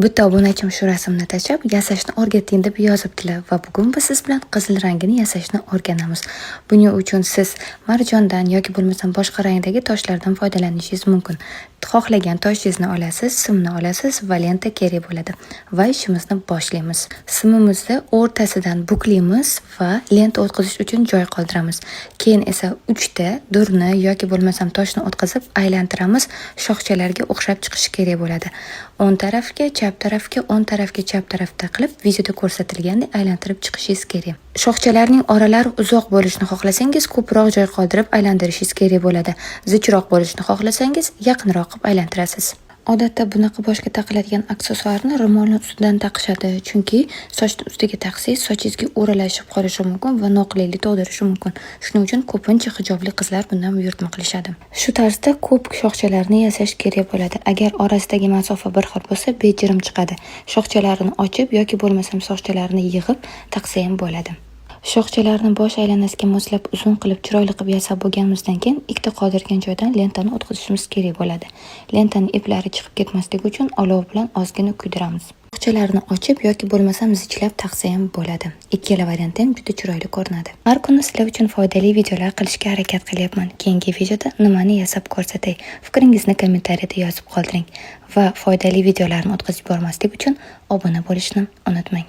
Bitta obunachim shu rasmni tashlab, yasashni o'rgating deb yozibdilar va bugun biz siz bilan qizil rangini yasashni o'rganamiz. Buning uchun siz marjondan yoki bo'lmasam boshqa rangdagi toshlardan foydalanishingiz mumkin. Xohlagan toshingizni olasiz, simni olasiz va lenta kerak bo'ladi. Va ishimizni boshlaymiz. Simimizni o'rtasidan buklaymiz va lenta o'tkazish uchun joy qoldiramiz. Keyin esa 3 ta durni yoki bo'lmasam toshni o'tkazib aylantiramiz. Shoxchalarga o'xshab chiqishi kerak bo'ladi. O'ng tarafga, chap tarafga, o'ng tarafga, chap tarafda qilib videoda ko'rsatilgandek aylantirib chiqishingiz kerak. Shoxchalarning oralari uzoq bo'lishini xohlasangiz, ko'proq joy qoldirib aylantirishingiz kerak bo'ladi. Zichroq bo'lishini xohlasangiz, yaqinroq qilib aylantirasiz. Odatda bunaqa boshga taqiladigan aksessuarni ro'molni ustidan taqishadi, chunki sochni ustiga taqsangiz, sochingizga o'ralashib qolishi mumkin va noqulaylik tug'dirishi mumkin. Shuning uchun ko'pincha hijobli qizlar bundan buyurtma qilishadi. Shu tarzda ko'p shoxchalarni yasash kerak bo'ladi. Agar orasidagi masofa bir xil bo'lsa, bejirim chiqadi. Shoxchalarini ochib yoki bo'lmasam shoxchalarini yig'ib taqsa ham bo'ladi. Shoxchalarni bosh aylanasiga moslab uzun qilib, chiroyli qilib yasab bo'lganimizdan keyin ikkita qoldirgan joydan lentani o'tkazishimiz kerak bo'ladi. Lentani iplari chiqib ketmasligi uchun olov bilan ozgina kuydiramiz. Shoxchalarni ochib yoki bo'lmasam zichlab taqsa ham bo'ladi. Ikkala varianti ham juda chiroyli ko'rinadi. Har kuni sizlar uchun foydali videolar qilishga harakat qilyapman. Keyingi videoda nimani yasab ko'rsatay? Fikringizni kommentariyada yozib qoldiring va foydali videolarni o'tkazib yubormaslik uchun obuna bo'lishni unutmang.